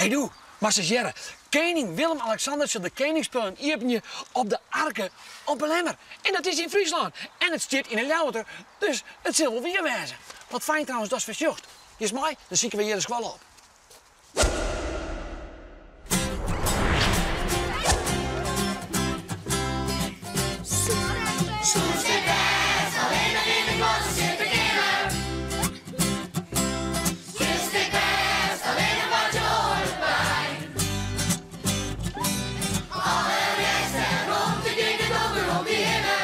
Hey doe, moatst ris hearre. Kening Willem-Alexander sil de Keningsspullen iepenje op de Arke op 'e Lemmer. En dat is yn Fryslân. En it stiet yn 'e Ljouwerter, dus it sil wol wier wêze. Wat fijn trouwens datst fersjochst. Giest mei, dan sykje we hjir de skoalle op. Soest it bêst allinnich yn de klasse sitte kinne? Soest it bêst allinnich wat je oare pijn? Alle rest en romte giet it donker om dy hinne.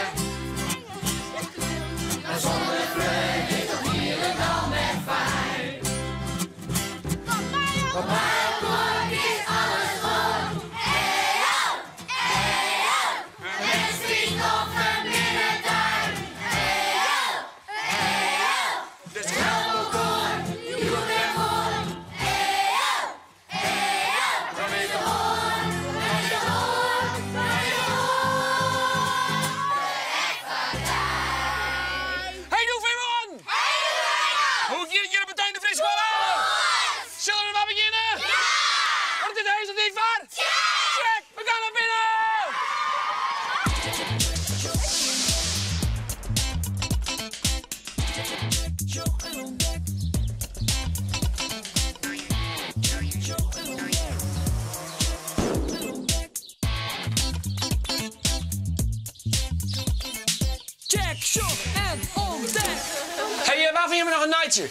Mar sûnder in freon is dat hielendal net fijn. Want mei elkoar is alles goed. Eyo, eyo, in wedstriid of in minne dei. Eyo, eyo, dus help elkoar, hjoed en moarn. Eyo, eyo, dan is de hoarn, dan is de hoarn, dan is de hoarn der ek foar dy. Hey doe Fimon! Hoe giet it hjir op 'e Teun de Vriesskoalle? Sille we mar begjinne? Ja! Want it is heechste tiid foar. Check! We gaan naar binnen! Check, sjoch en ûntdek! Hey, wa fan jimme noch in nijtsje?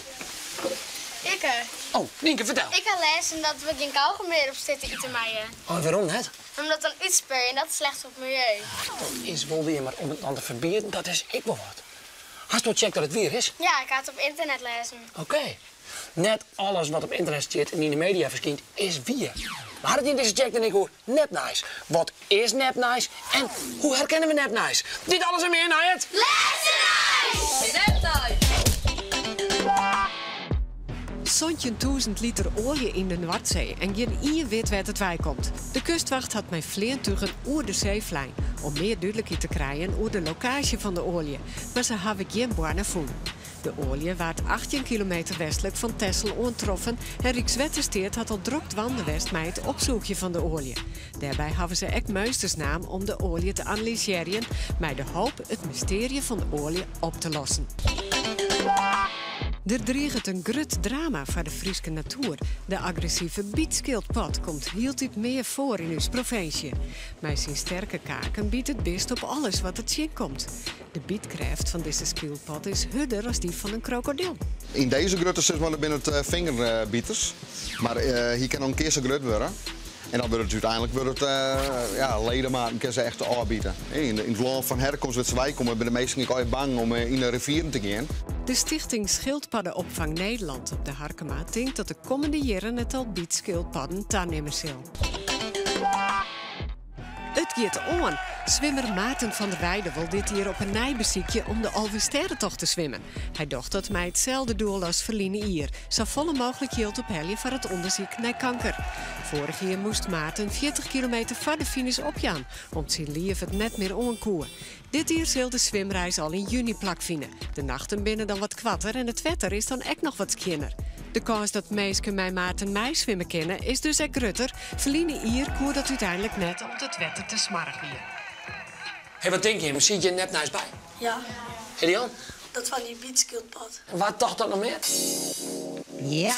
Ikke. Oh, Nynke, fertel. Ik ha lêzen dat we gjin kaugom mear op strjitte ite meie. Oh, en wêrom net? Omdat dan útspuie en dat is slecht foar it miljeu. Dat is wol wier, mar om it dan te ferbieden, dat is ek wol wat. Hast al checkt dat it wier is? Ja, ik ha it op ynternet lêzen. Oké. Net alles wat op ynternet stiet en yn de media ferskynt is wier. We ha it yn dizze Check en ik oer nepnijs. Wat is nepnijs en hoe herkenne we nepnijs? Dit alles en mear nei it. Lêste nijs! Nepnijs! 17.000 liter oalje yn de Noardsee en gjin ien wit wêr't it weikomt. De kustwacht hat mei fleantugen oer de see flein om mear dúdlikheid te krijen oer de lokaasje fan de oalje, mar se hawwe gjin boarne fûn. De oalje waard 18 kilometer westlik fan Texel oantroffen en Rykswettersteat hat al drok dwaande west mei it opsûgjen fan de oalje. Dêrby hawwe se ek meunsters naam om de oalje te analysearjen mei de hoop it mystearje fan de oalje op te lossen. Der driget in grut drama foar de Fryske natoer. De agressive bytskildpod komt hieltyd mear foar yn ús provinsje. Mei syn sterke kaken byt it bist op alles wat er tsjinkomt. De bytkrêft fan dizze skyldpod is hurder as dy fan in krokodil. Yn dizze grutte sis mar, binne it fingerbiters, mar hy kin noch in kear sa grut wurde en dan wurdt it úteinlik wurdt it ja, ledematen kin se echt ôfbite. Yn it lân fan herkomst wêr't se weikomme binne de minsken ek allegear bang om yn de rivieren te gean. De Stichting Schildpaddenopvang Nederland op De Harkema tinkt dat de kommende jierren it tal bytskildpadden tanimme sil. It giet oan! Swimmer Maarten van der Weijden wol dit jier op 'e nij besykje om de Alvestêdetocht te swimmen. Hy docht dat mei itselde doel as ferline jier, safolle mooglik jild ophelje foar it ûndersyk nei kanker. Foarich jier moast Maarten 40 kilometer foar de finish opjaan, om't syn liif it net mear oankoe. Dit jier sil de swimreis al yn juny plakfine. De nachten binne dan wat koarter en it wetter is dan ek noch wat skjinner. De kâns dat minsken mei Maarten meiswimme kinne is dus ek grutter. Ferline jier koe dat úteinlik net om't it wetter te smoarch wie. Hey, wat tinke jim? Siet hjir nepnijs by? Ja. Hey Dion? Dat fan dy bytskildpod. Wa tocht dat noch mear? Ja.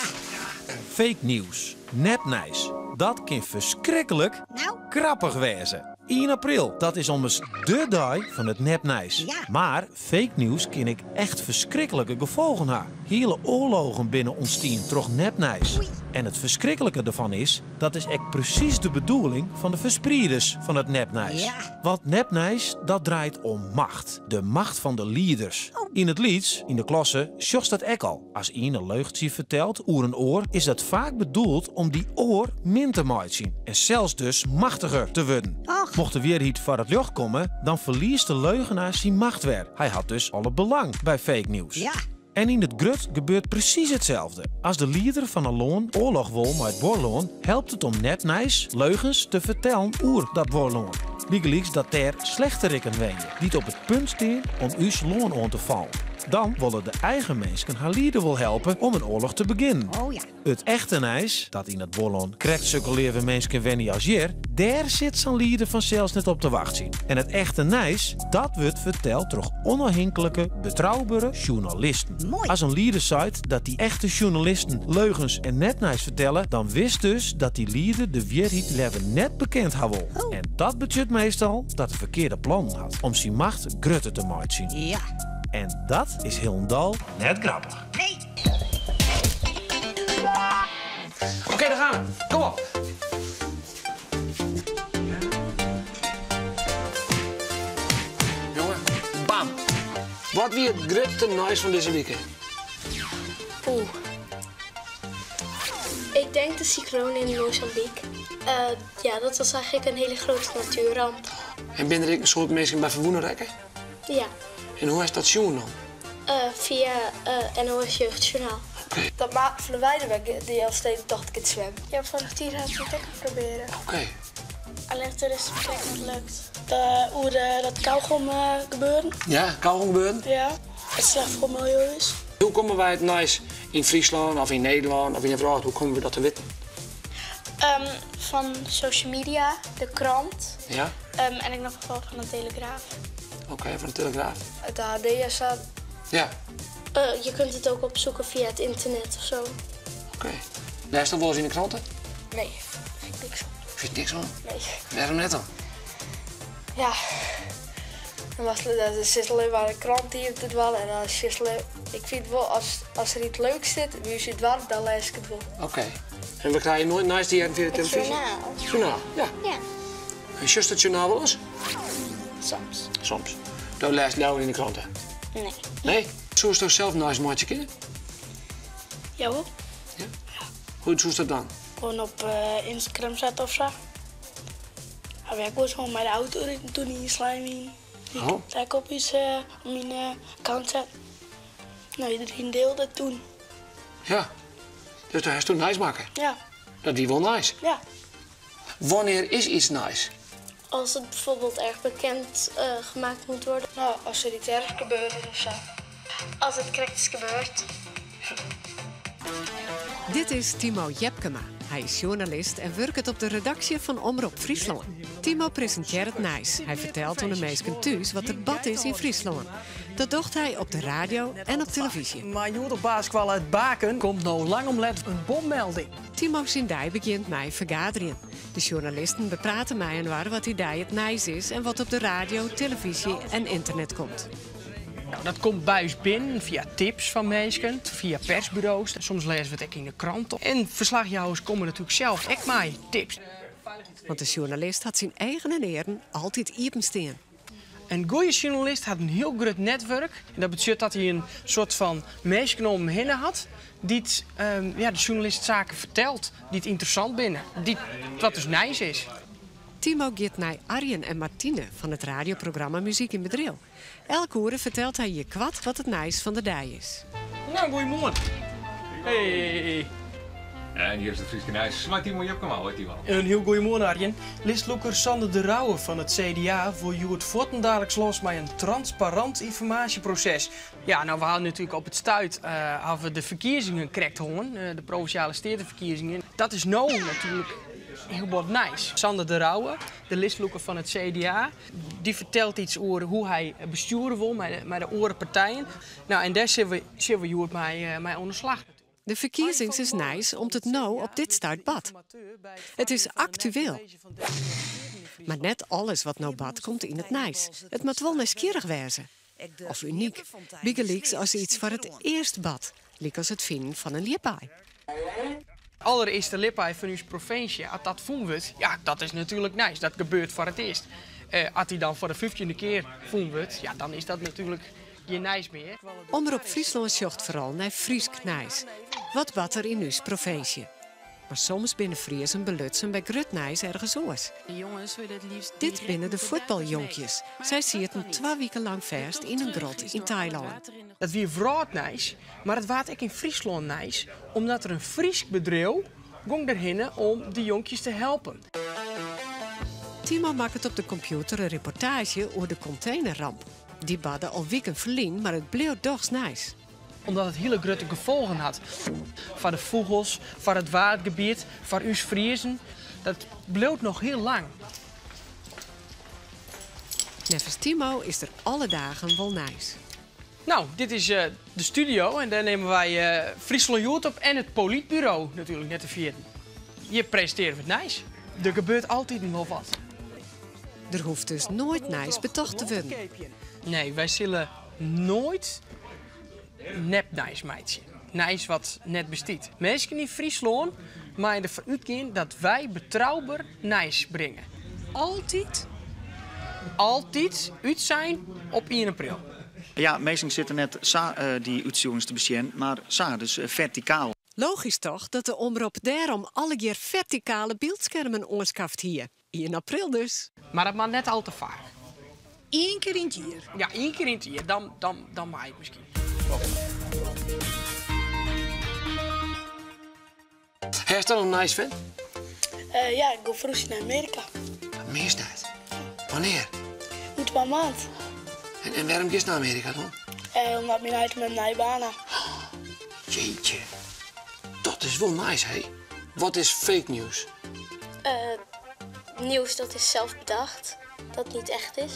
Fake nieuws, nepnijs, dat kin ferskriklik grappich wêze. Ien april, dat is ommers dé dei fan it nepnijs. Mar fake news kin ek echt ferskriklike gefolgen ha. Hiele oarlogen binne ûntstien troch nepnijs. En it ferskriklike derfan is, dat is ek presys de bedoeling fan de fersprieders fan it nepnijs. Want nepnijs, dat draait om macht. De macht fan de lieders. Yn it lyts, yn de klasse, sjochst dat ek al. As ien in leugtsje fertelt oer in oar, is dat faak bedoeld om dy oar min te meitsjen en sels dus machtiger te wurden. Mocht de wierheid foar it ljocht komme, dan ferliest de leugenaar syn macht wer. Hy hat dus alle belang by fake news. En yn it grut gebeurt presys itselde. As de lieder fan in lân oarloch wol mei it buorlân, helpt it om nepnijs, leugens, te fertellen oer dat buorlân. Bygelyks dat dêr slechterikken wenje, dy't op it punt stean om ús lân oan te fallen. Dan wolle de eigen minsken har lieder wol helpe om in oarloch te begjinnen. Oh ja. It echte nijs, dat yn it buorlân krekt sukke leave minsken wenje as hjir, dêr sit sa'n lieder fansels net op te wachtsjen. En it echte nijs, dat wurdt ferteld troch ûnôfhinklike, betroubere sjoernalisten. Moai. As in lieder seit dat dy echte sjoernalisten leugens en nepnijs fertelle, dan witst dus dat dy lieder de wierheid leaver net bekend ha wol. Oh. En dat betsjut meastal dat er ferkearde plannen hat om syn macht grutter te meitsjen. Ja. En dat is hielendal net grappich. Nee. Oké, daar gaan we. Kom op. Jongen, bam. Wat wie it grutste nijs fan dizze wike? Poeh. Ik denk de cycloon in Mozambique. Eh, ja, dat was eigenlijk een hele grote natuurramp. En binne der ek in soad minsken by ferwûne rekke? Ja. En hoe hast dat sjoen dan? Eh, via eh, NOS Jeugdjournaal. Dat Maarten van der Weijden bij de Elfstedentocht giet swimmen. Ja, volgend jaar ga ik het ook proberen. Oké. Alleen er is het plek net lukt. De, oer dat kauwgom gebeuren. Ja, kauwgom gebeuren? Ja. Het slecht voor het milieu is. Hoe komme wy it nijs yn Fryslân of yn Nederlân of yn de wrâld, hoe komme we dat te witten? Fan social media, de krant. Ja. En ek noch wol fan de Telegraaf. Oké, fan de Telegraaf. Het AD en sa. Ja. Je kunt het ook opzoeken via het internet of zo. Oké. Lêst do wolris yn de krante? Nee, fyn ik niks oan. Fynst niks oan? Nee. Wêrom net dan? Ja, dan was dat sit allinnich mar de krant iepen te dwaan en dan sjochst ik fyn it wol, as, as der yts leuks sit by ús yn it doarp, dan lês ik it wol. Oké. En we krije noait nijs te hearren fia de It telefyzje? journaal. Journaal, ja. Ja. En sjochst it journaal wolris? Soms. Soms. Do lêst leaver yn de krante? Nee. Nee? Soesto sels nijs meitsje kinne? Jawol. Ja? Hoe soest dat dwaan? Gewoan op Instagram sette of sa. Ha wy ek wolris gewoan mei de auto riden toen yn slein wiene. Oh. Ek op ús op myn account setten. Nou, iedereen deelde it toen. Ja. Dus do hast toen nijs makke? Ja. Dat wie wol nijs? Ja. Wannear is iets nijs? Als het bijvoorbeeld erg bekend gemaakt moet worden. Nou, as der iets ergs gebeurd is of sa. Als het krekt is gebeurd. Dit is Timo Jepkema. Hy is sjoernalist en wurket op de redaksje fan Omrop Fryslân. Timo presintearret nijs. Hy fertelt oan de minsken thús wat der bard is yn Fryslân. Dat docht hy op de radio en op telefyzje. Mar hjoed op basisskoalle Het Baken komt no lang om let in bommelding. Timo syn dei begjint mei fergaderjen. De sjoernalisten beprate mei-inoar wat dy dei it nijs is en wat op de radio, telefyzje en ynternet komt. Nou, dat komt by ús binnen fia tips fan minsken, fia persburo's. Soms lêze we it ek yn de krante. En ferslachjouwers komme natuerlik sels ek mei tips. Want de sjoernalist hat syn eagen en earen altyd iepen stean. In goede sjoernalist hat in hiel grut netwurk. En dat betsjut dat hy in soart fan minsken om him hinne hat dy't ja, de sjoernalist saken fertelt dy't ynteressant binne, dy't wat dus nijs is. Timo giet nei Arjen en Martine fan it radioprogramma Muzyk yn Bedriuw. Elk oere fertelt hy hjir koart wat it nijs fan de dei is. Nou, goeiemoarn. Hey. En hjir is it Fryske nijs mei Timo Jepkema. Hoi Timo. In hiel goeiemoarn Arjen. Listloeker Sander de Rouwe fan it CDA wol hjoed fuortendaliks los mei in transparant ynformaasjeproses. Ja, nou we hawwe natuerlik op it stuit hawwe we de ferkiezingen krekt hân, de provinsjale steateferkiezingen. Dat is no natuerlik hiel bot nijs. Sander de Rouwe, de listlûker fan it CDA, dy fertelt iets oer hoe hy bestjoere wol mei de oare partijen. Nou, en dêr sille we, sille we hjoed mei, mei oan de slach. De ferkiezings is nijs om't it no op dit stuit bart. It is aktueel. Mar net alles wat no bart komt yn it nijs. It moat wol nijsgjirrich wêze. Of unyk. Bygelyks as iets foar it earst bart, lykas it finen fan in ljipaai. Allerearste ljipaai fan ús provinsje, as dat fûn wurdt, ja, dat is natuerlik nijs. Dat gebeurt foar it earst. As dy dan foar de fyftjinde kear fûn wurdt, ja, dan is dat natuerlik gjin nijs mear. Omrop Fryslân sjocht foaral nei Frysk nijs. Wat bart der yn ús provinsje? Mar soms binne Friezen belutsen by grut nijs ergens oars. Dit binne de fuotbaljonkjes. Sy sieten twa wiken lang fêst yn in grot yn Tailân. Dat wie wrâldnijs, mar it waard ek yn Fryslân nijs, omdat der in Frysk bedriuw gong derhinne om de jonkjes te helpen. Timo makket op de kompjûter in reportaazje oer de kontenerramp. Dy barde al wiken ferlyn, mar it bliuwt dochs nijs. Omdat it hiele grutte gefolgen hat foar de fûgels, foar it Waadgebiet, foar ús Friezen. Dat bliuwt noch hiel lang. Neffens Timo is der alle dagen wol nijs. No, dit is de studio en dêr nimme wy Fryslân Hjoed op en it Polytburo natuerlik net te ferjitten. Hjir presintearje we it nijs. Der gebeurt altiten wol wat. Der hoecht dus noait nijs betocht te wurden. Nee, wy sille noait nepnijs meitsje. Nijs wat net bestiet. Minsken yn Fryslân meie derfan útgean dat wy betrouber nijs bringe. Altyd? Altyd, útsein op ien april. Ja, minsken sitte net sa dy útstjoerings te besjen, mar sa, dus fertikaal. Logysk toch dat de Omrop dêrom allegear fertikale byldskermen oanskaft hie. Ien april dus. Mar dat moat net al te faak. Ien kear yn it jier? Ja, ien kear yn it jier. Dan, dan, dan mei it miskien. Hast noch nijs, Sven? Ja, ik gean ferhúzjen nei Amearika. Mienst net? Wannear? Oer twa maand. En wêrom giest nei Amearika dan? Omdat myn heit mei in nije baan hat. Jeetje, dat is wol nijs, hé. Wat is fake news? Nieuws dat is zelf bedacht, dat niet echt is.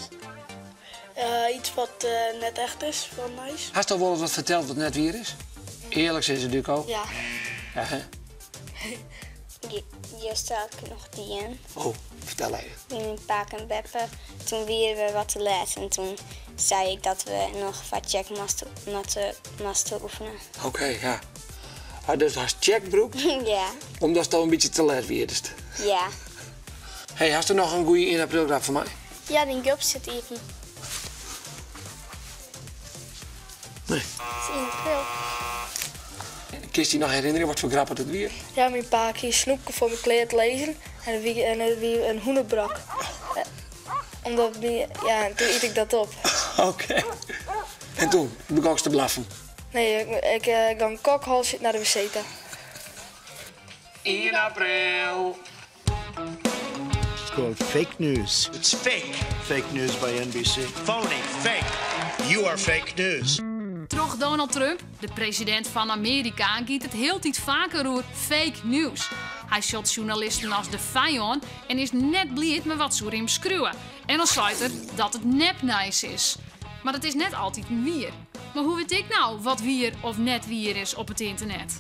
Iets wat net echt is, fan nijs. Hast al wolris wat ferteld wat net wier is? Earlik sizze, Duco. Ja. Ja, hè? Juster ha ik noch dien. Oh, fertel even. By myn pake en beppe. Toen wiene we wat te let en toen sei ik dat we noch foar Tsjek moasten oefene. Oké, ja. Ah, dus hast Tsjek brûkt? Ja. Omdatsto in bytsje te let wiest? Ja. Hey, hasto noch in goede ien aprilgrap foar my? Ja, dyn gup sit iepen. Nee. It is ien april. Kinst dy noch herinnerje wat foar grap it wie? Ja, myn pake hie snoepke foar myn klear te lizzen en it wie, en it wie in hûnebrok. Omdat myn, ja, en toen iet ik dat op. Oké. En toen begongst te blaffen? Nee, ik, ik gong kokhalzend nei de wc ta. Ien april. It's called fake news. It's fake. Fake news by NBC. Phony, fake. You are fake news. Troch Donald Trump, de presidint fan Amearika, giet it hieltyd faker oer fake news. Hy sjocht sjoernalisten as de fijân en is net bliid mei wat se oer him skriuwe. En dan seit er dat it nepnijs is. Mar dat is net altiten wier. Mar hoe wit ik no wat wier of net wier is op it ynternet?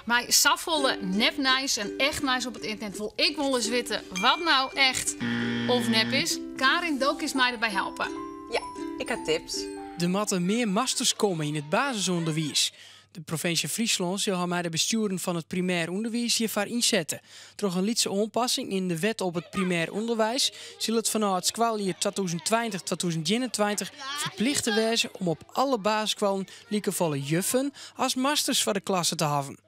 Mei safolle nepnijs en echt nijs op it ynternet wol ik wolris witte wat no echt of nep is. Karin, do kinst my derby helpe. Ja, ik ha tips. Der moatte mear masters komme yn it basisûnderwiis. De provinsje Fryslân sil har mei de bestjoeren fan it primêr ûnderwiis hjirfoar ynsette. Troch in lytse oanpassing yn de wet op it primêr ûnderwiis sil it fanôf it skoaljier 2020-2021 ferplichte wêze om op alle basisskoallen likefolle juffen as masters foar de klasse te hawwen.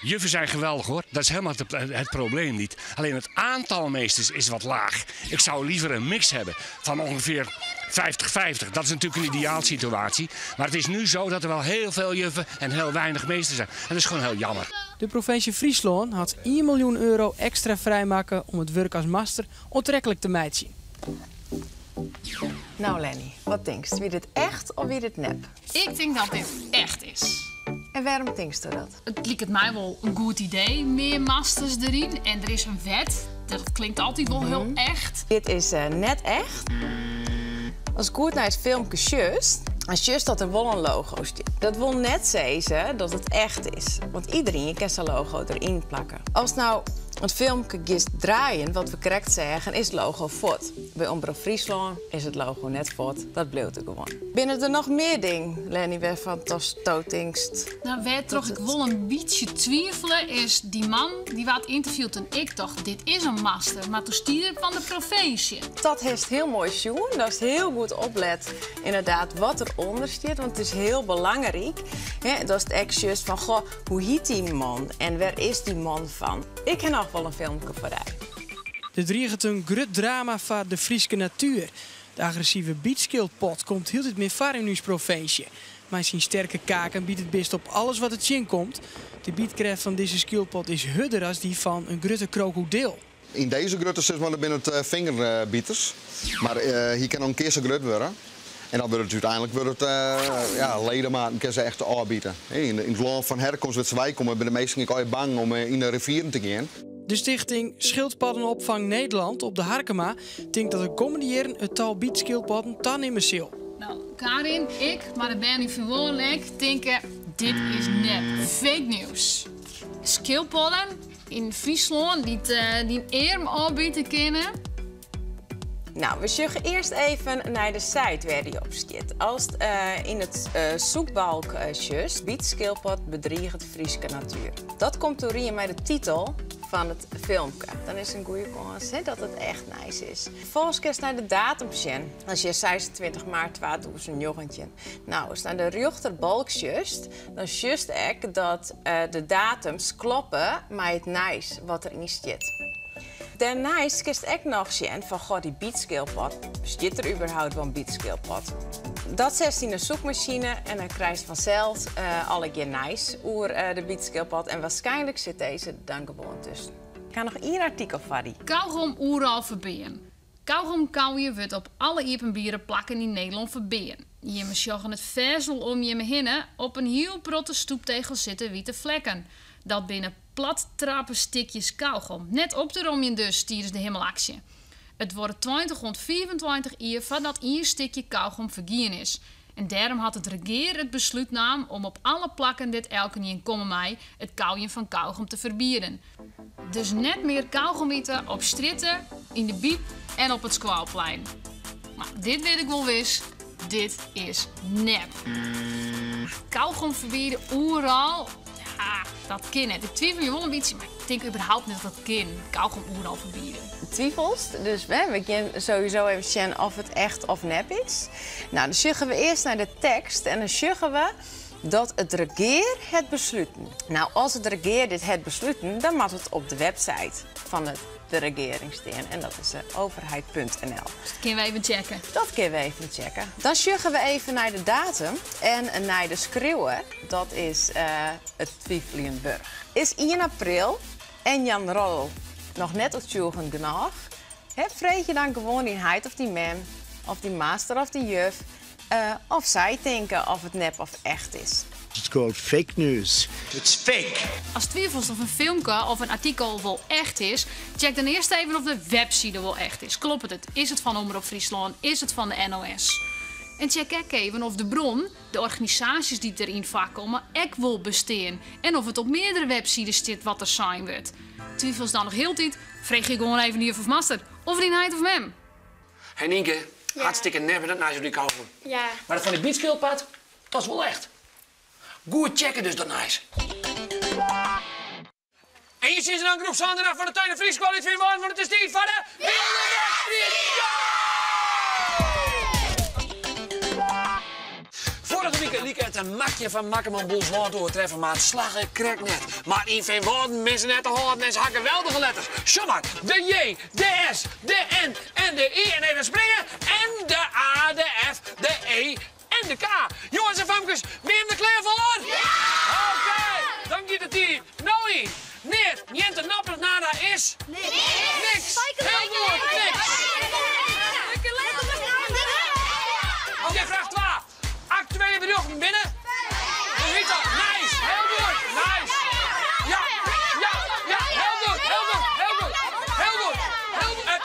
Juffen zijn geweldig hoor, dat is helemaal het probleem niet. Alleen het aantal meesters is wat laag. Ik zou liever een mix hebben van ongeveer 50-50. Dat is natuurlijk een ideaalsituatie. Maar het is nu zo dat er wel heel veel juffen en heel weinig meesters zijn. En dat is gewoon heel jammer. De provinsje Fryslân hat ien miljoen euro ekstra frijmakke om it wurk as master oantreklik te meitsjen. No Lenny, wat tinkst? Wie dit echt of wie dit nep? Ik tink dat dit echt is. En wêrom tinksto dat? It liket my wol in goed idee, mear masters deryn. En der is in wet, dat klinkt altyd wol hiel echt. Dit is net echt. Ast goed nei it filmke sjochst, dan sjochst dat der wol in logo stiet. Dat wol net sizze dat it echt is, want iderien kin sa'n logo deryn plakke. Ast no it filmke giest draaien, wat we krekt seagen, is it logo fuort. By Omrop Fryslân is it logo net fuort, dat bliuwt der gewoan. Binne der noch mear dingen, Lenny, wêrfan't do tinkst? No, wêrtroch ik wol in bytsje twivele is dy man dy waard ynterviewd en ik tocht dit is in master, mar toen stie der fan de provinsje. Dat hast hiel moai sjoen, datst hiel goed oplet ynderdaad wat derûnder stiet, want it is hiel belangryk, hè, datst ek sjochst fan goh, hoe hjit dy man en wêr is dy man fan? Ik ha noch wol in filmke foar dy. Der driget in grut drama foar de Fryske natuer. De agressive bytskildpod komt hieltyd mear foar yn ús provinsje. Mei syn sterke kaken byt it bist op alles wat it tsjinkomt. De bytkrêft fan dizze skyldpod is hurder as dy fan in grutte krokodil. Yn dizze grutte sis mar, dat binne it fingerbiters. Mar hy kin noch in kear sa grut wurde. En dan wurdt it úteinlik wurdt it, ja, ledematen kinne se echt ôfbite. Yn it lân fan herkomst wêr't se weikomme binne de minsken ek allegear bang om yn de rivieren te gean. De stichting Schildpaddenopvang Nederland op de Harkema tinkt dat de kommende jierren it tal bytskildpadden tanimme sil. No, Karin, ik, mar de bern yn Feanwâlden ek, tinke, dit is nep. Fake news. Skilpodden yn Fryslân dy't dyn earm ôfbite kinne. Nou, we sjogge earst even nei de site wêr dy op stiet. Ast yn it soekbalk sjochst, bytskilpod bedriget Fryske natuer. Dat komt oerien mei de titel fan it filmke. Dan is in goede kâns dat it echt nijs is. Ferfolgens kinst nei de datum sjen. Dan sjochst 26 maart 2019. Nou, ast nei de rjochterbalk sjochst, dan sjochst ek dat de datums kloppe mei it nijs wat deryn stiet. Dêrneist kinst ek noch sjen fan goh, dy bytskilpod, bestiet der überhaupt wol in bytskilpod? Dat setst yn 'e soekmasine en dan krijst fansels allegear nijs oer de bytskilpod en waarskynlik sit dizze dan gewoan tusken. Ik ha noch ien artikel foar dy. Kaugom oeral ferbean. Kaugom kauje wurdt op alle iepenbiere plakken yn Nederlân ferbean. Jimme sjogge it fêst wol om jimme hinne, op in hiel protte stoeptegels sitte wite flekken. Dat binne Plattrappe stikjes kaugom. Net op te romjen dus tidens de himmelaksje. It duorret 20 oant 25 jier foardat ien stikje kaugom fergien is. En dêrom hat it regear it beslút naam om op alle plakken dêr't elkenien komme mei it kaujen fan kaugom te ferbieden. Dus net mear kaugom ite op strjitte, yn de byb en op it skoalplein. Mar dit wit ik wol wis, dit is nep. Kaugom ferbiede oeral? Ja, dat kin net. Ik twivelje wol in bytsje, mar ik tink überhaupt net dat dat kin. Kaugom oeral ferbiede. Twivelst, dus we gean sowieso even sjen oft it echt of nep is. Nou, dan sjogge we earst nei de tekst en dan sjogge we dat it regear het besluten. Nou, as it regear dit het besluten, dan moat it op de website fan it de regearing stean en dat is overheid.nl. Dus dat kinne we even checke. Dat kinne we even checke. Dan sjogge we even nei de datum en nei de skriuwer. Dat is it twifeljen wurdich. Is ien april en Jan Roddel noch net oertsjûgjend genôch? Hè, freegje dan gewoan dyn heit of dyn mem, of dyn master of dyn juf, oft sy tinke oft it nep of echt is. It's called fake news. It's fake. Ast twivelst oft in filmke of in artikel wol echt is, check dan earst even oft de webside wol echt is. Kloppet it? Is it fan Omrop Fryslân? Is it fan de NOS? En check ek even oft de bron, de organisaasjes dy't deryn foarkomme, ek wol bestean en oft it op meardere websides stiet wat der sein wurdt. Twivelst dan noch hieltyd? Freegje gewoan even de juf of master of dyn heit of mem. Hey Nynke, hartstikke nep dat nijs oer dy kaugom. Ja. Mar dat fan dy bytskildpad, dat is wol echt. Goed checke dus dat nijs. En je sizze dan groep Sandra fan de Teun de Vrieskoalle út Feanwâlden, want it is tiid foar de Wylde Wedstriid! Foarige wike like it in makje fan Makkerman Boels Wâld te oertreffen, mar it slagge krekt net. Mar yn Feanwâlden binne se net te hâlden en se ha geweldige letters. Sjoch mar, de J, de S, de N en de I en even springe en de A, de F, de E en de K. Jonges en famkes, binne jim der klear foar? Ja! Oké, dan giet de tiid no yn. Neat, niente, noppert, nada is? Niks! Niks! Heel goed, niks! Oké, fraach 2. Aktuele berjochten binne? Hoe hjit dat? Nijs! Heel goed, nijs! Ja, ja, ja, heel goed, heel goed, heel goed, heel goed, heel goed.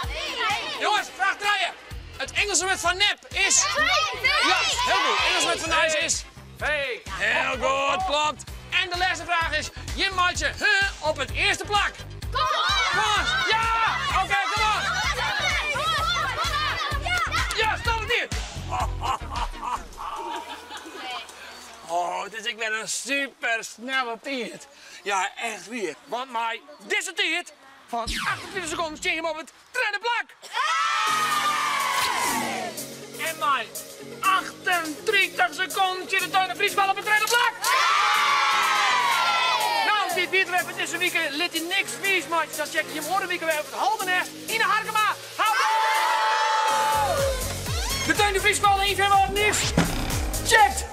Jonges, fraach trije. It Ingelske wurd foar nep is? Ja, heel goed. Ingelske wurd foar nijs is? Fake. Heel goed, klopt. En de lêste fraach is, jim meitsje huh op it earste plak? Kom Ja! Oké, kom op! Ja, stop it hier! Oh, it is ek wer in super snelle tiid. Ja, echt wier. Want mei dizze tiid fan 28 sekonden stean jim op it tredde plak. En mei 38 sekonden stiet de Teun de Vrieskoalle op it tredde plak. Nou, dit wie it wer foar dizze wike. Lit dy niks wiis meitsje. Dan check ik jim oare wike wer op it Halve Nêst yn de Harkema. Houdoe! De Teun de Vrieskoalle yn Feanwâlden is checkt!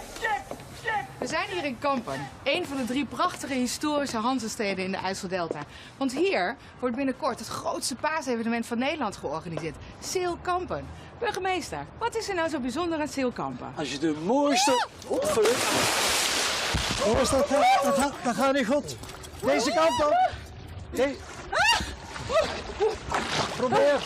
We zijn hier in Kampen, een van de drie prachtige historische Hanzesteden in de IJsseldelta. Want hier wordt binnenkort het grootste paasevenement van Nederland georganiseerd, Sail Kampen. Burgemeester, wat is er nou zo bijzonder aan Zeelkampen? Als je de mooiste... Jongens, dat, dat, dat, dat gaat niet goed. Deze kant op. De... Probeer.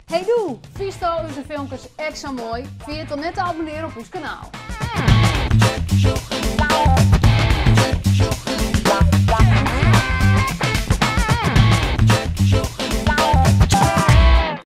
Hey doe, vies al onze filmpjes extra mooi? Vergeet dan net te abonneren op ons kanaal.